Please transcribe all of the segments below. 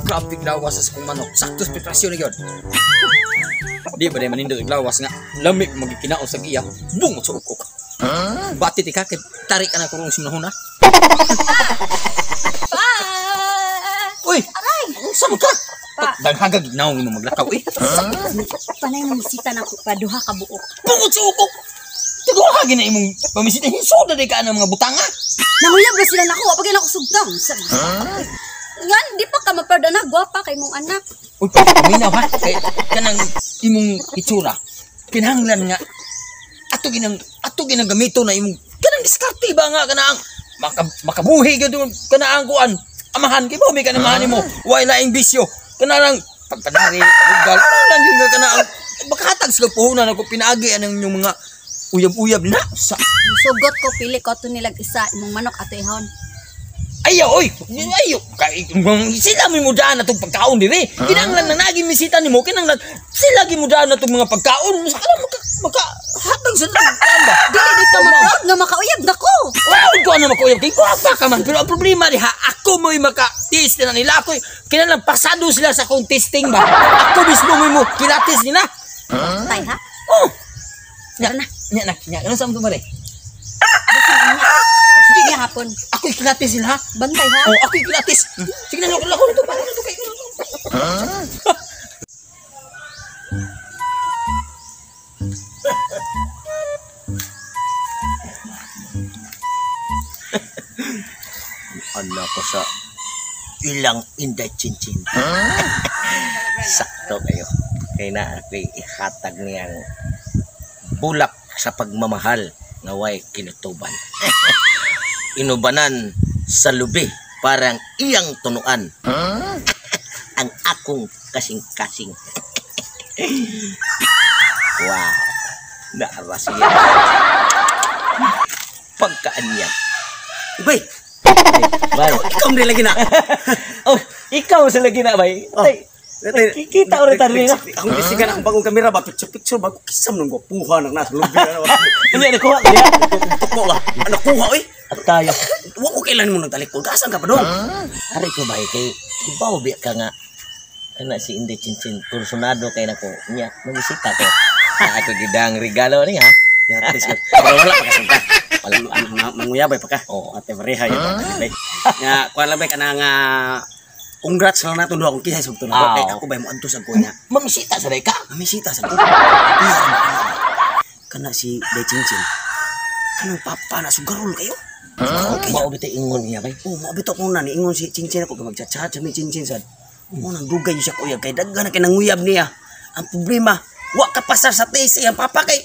Grabe lawas sa kong manok. Sakto sa presyo na yun. Di ba di manindot og lawas nga lami magikinaon sa iya. Bungot sa ukok. Bati ti ka kay tarik ka na kurong simnahuna. Pa! Uy! Aray! Unsa man ka? Pa. Daghagag naong imong maglakaw eh. Panay nang bisita na ko pa duha ka buok. Bungot sa ukok. Tiguha na imong pamisita hinsod na di ka ang mga butanga. Nanguyab na sila nako, wa pa gyud ako sugtang. Ngan di pa ka maperdona, gwapa kay mong anak. Uy, paminaw ha. Kay kanang imong itsura. Kinahanglan nga ato ginang gamito na imong kanang diskarte ba nga kanang makabuhi gyud kanang kuan. Amahan kay mo may kanang nimo. Way laing bisyo. Kanang pagpadari, pagugal, kanang yun nga kanang makahatag sa puhunan ako pinaagi anang inyong mga uyab-uyab na sa Sugot ko pili ko ato nilag isa imong manok ato ihon. Ayaw, oy! Ayaw! Kay, sila may mudaan na itong pagkaon dire. Kinanglan na naging misita ni mo, kinanglan sila gimudaan na itong mga pagkaon. Sa alam, makahatag sa pagkaon ba? Dili di ka ma-proud nga makauyab nako. Proud ko na makauyab. Kay gwapa ka man. Pero ang problema diha, ako mo'y maka-test na nila. Ako, kinanglan pasado sila sa akong testing ba? Ako mismo mo'y mo kilatis nila. Tay ha? Oh! Tara na. Nya na, nya. Ano sa mo tumari? Sige niya hapon. Ako'y kilatis nila ha? Bantay ha? Oh, ako'y kilatis. Sige na, lako na ito. Para na ito kayo. Ano ko sa ilang Inday Chinchin. Sakto kayo. Kaya na ako'y ihatag niyang bulak sa pagmamahal nga way kinutuban. Inubanan sa lubi parang iyang tunuan. Ang akong kasing-kasing. Wow. Naara siya. Pagkaan niya. Bay, Bay. ikaw mo lagi na. Oh, ikaw sa lagi na, bay. Oh. Tay, Kikita ulit tayo nila. Akong gisigan ang bagong kamera ba, picture-picture, bago kisam ng gwapuha nang nasa lubi. Hindi, nakuha ko niya. Tuko ba? Ano kuha, oy? At tayo. Wa ko kailan mo nagtalikod. Kasan ka pa dong? Ari ko, bay, kay ibaw biya ka nga. Ana si Inday Chinchin, kursunado kay nako. Nya, mamisita ko. Ako gidang regalo ni ha. Yatis ka. Pero wala pa kasang ka. Wala pa. Manguyabay pa ka. Oo. Ate Maria, yun. Bay. Nga, kuha lang bay, ka na nga, congrats lang nato duha kung kisay sugto na. Ah. Kay ako bay mo adto sa kunya. Mamisita sa day ka. Mamisita sa ko. Iya, kana si Day Chinchin. Kanang papa na sugarol kayo. Sugarol kayo. Mao bitay ingon niya bay. Oh, mao bitaw ko na ni ingon si Chinchin ako kay magchat-chat sa mi Chinchin sad. Mo nang dugay siya kuya kay daghan na kay nanguyab niya. Ang problema, wa ka pasar sa taste ang papa kay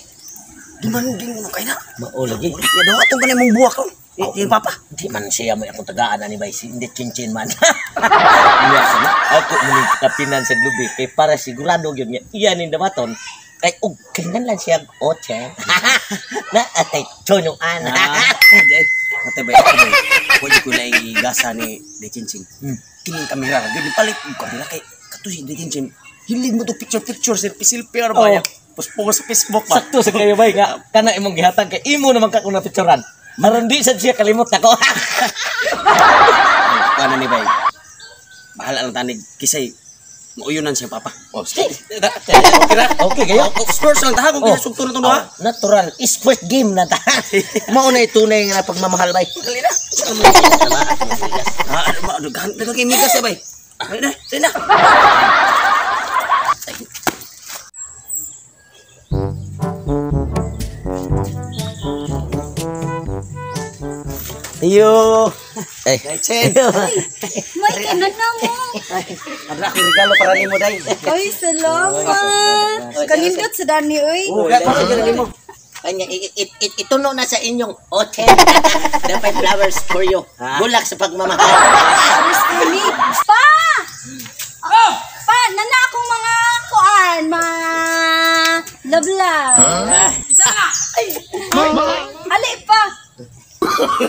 demanding mo na kay na. Mao lagi. Ya daw atong kanay mong buwak ron. Eh, papa. Di man siya mo akong tagaan ani bay si Inday Chinchin man. Iya sana. Ako mo ning kapinan sa glubi kay para sigurado gyud nga iya ning dawaton. Kay og kinahanglan siya og oche. Na atay chonuan. Ah, ay, ate bay, ako bay. Pwede ko na igasa ni Day Chinchin. Kining kamera, gyud palit og kamera kay kato si Day Chinchin. Hilig mo to picture-picture, selfie-selfie ano ba Oh. ya? Post-post sa Facebook ba? Sakto sa kayo bay nga kana imong gihatag kay imo naman ka kung napicturan. Aron di sad siya kalimot nako. Kuha na ni bay. Bahala lang tanig kisay mauyunan siya papa. Oh, sige. Okay ra. Okay kayo. Oh, Spurs lang taha kung Oh. kinasugto na itong duha. Natural. Is first game na ta. Mao na tunay nga pagmamahal bay. Dali na. Ah, ano ba? Dagan dagan kay migas eh bay. Dali na, dali na. Iyo. Eh. Day Chen. May kanan na mo. Ada akong regalo para nimo day. Ay, salamat. Kanindot sa dani oy. Oh, para gyud nimo. Kanya ituno na sa inyong oche. Dapat flowers for you. Good luck sa pagmamahal. Flowers for me. Pa! Pa, nana akong mga kuan, mga love-love. Isa na! Ali pa.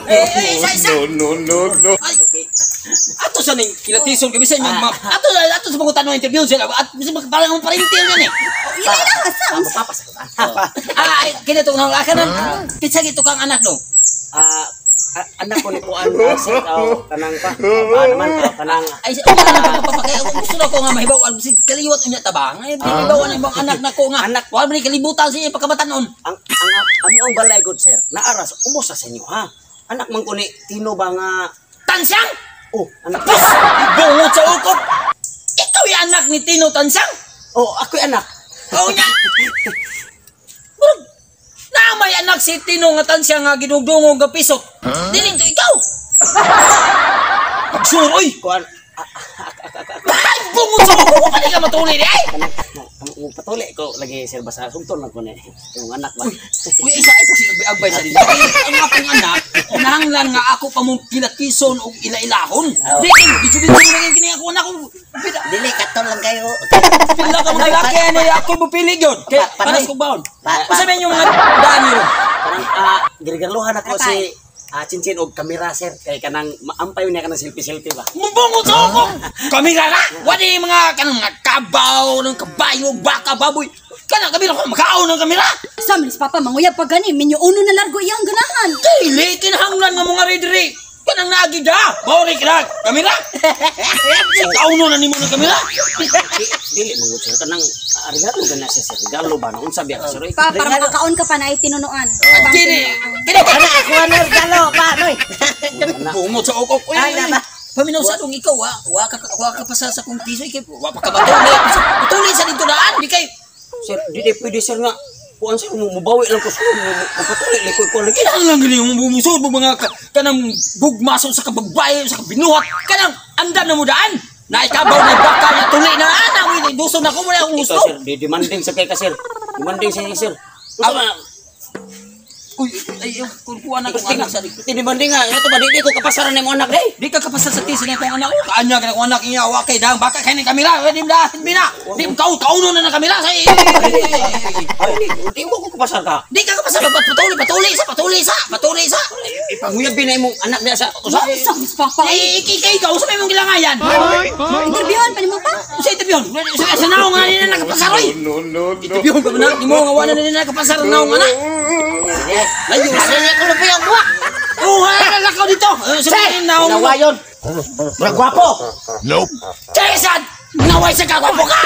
Eh, isa, isa! No, no, no. Ay, ato sa ning kilatison kami sa inyong mga ato sa mga tanong interview sila at parang ang parentil yan eh. Ili na asam. Papa sa Ah, ay, kini to nang kanan. Kinsa gito kang anak no? Ah, Anak ko ni kuan sir kanang pa. Pa naman kanang Ay, kaya gusto na ko nga mahibaw si kaliwat unya ta ba? Ngay mahibaw ang ibang anak nako nga. Anak. Wa man ni kalibutan sa iya pagkabatanon. Ang amo ang balay god sir. Naaras ubos sa inyo ha. Anak man ko ni Tino ba nga Tansyang. Oh, anak. Pus! Bungot sa ukop. Ikaw yung anak ni Tino Tansyang. Oh, ako'y anak. Oo niya. Murag, na may anak si Tino nga Tansyang nga ginugdungog nga pisot. Huh? Dili to ikaw. Pagsur, oy! Kuan. Ay, bungot sa ukop! Wala ka matuli di ay! Patuli ko lagi sir basta sugton lang ko ni yung anak ba. Uy, isa ay kasi agbay sa dito. Ang akong anak, kinahanglan nga ako pa mong kilatison og ila-ilahon. Di, bidyo-bidyo mo lang yung kini ako anak ko. Dili katon lang kayo. Pila ka mga laki ani ako mo pili gyud. Kay panas kog baon. Usa man yung mga daan ni ron? Kanang girigarluhan ako si Chinchin og kamera sir kay kanang maampay niya kanang selfie-selfie ba. Mubungot sa akong kamera na. Wala yung mga kanang mga kabaw ng kabayo, baka, baboy. Kanang kamera ko makaon ng kamera. Sa manis papa manguyab pa gani minyo uno na largo iyang ganahan. Dili kinahanglan nga mga redre. Kanang naagi da. Baori ka kamera. Sa kauno na nimo ng kamera. Dili mangut sir kanang regalo gana siya sir. Regalo ba na unsa biya sir? Pa para makakaon ka pa na ay tinunuan. Dili. Dili Ana ako ano regalo pa noy. Bungot sa ukok. Uy, Ana ba? Paminaw sa dong ikaw ha. Wa ka pa sa kong piso kay wa pa ka matuli. Patuli sa dito daan di kay Sir, dili pwede sir nga kuan sir mubawi lang ko sir. Mupatuli lang ko kuan lagi. Kinahanglan gini mo bumusod mo mga kanang bugmaso sa kababae sa kabinuhat kanang andam na mo daan. Na ikabaw na baka na tuli na ana mo duso na ko mo na akong gusto. Ikaw sir, di demanding sa kay ka sir. Demanding sa sir. Unsa ba? Uy, ay kun kuha na kong anak sa di. Demanding nga, ito ba di ko kapasaran nimo anak day. Di ka kapasar sa tisi na akong anak. Kaanya ka na akong anak niya wa kay dang baka kay ni kamera. Di na bina. Di kauno na ng kamera sa. Ay, di mo ko kapasar ka. Di ka kapasar patuli sa patuli sa patuli sa. Ipanguyab na imong anak niya sa usa. Sa manis papa. Eh, ikaw sa may mong gilangayan. Interviewon pa nimo pa. Sa interview, sa naong nga nila nakapasar oy. No, no, no. Interview ka man nimo nga wala na nila nakapasar naong anak. Layo Asa niya ko lupi ang buwak. Oh, lakaw dito. Sa may naong. Nawayon. Murag gwapo. Nope. Jason! Naway sa kagwapo ka!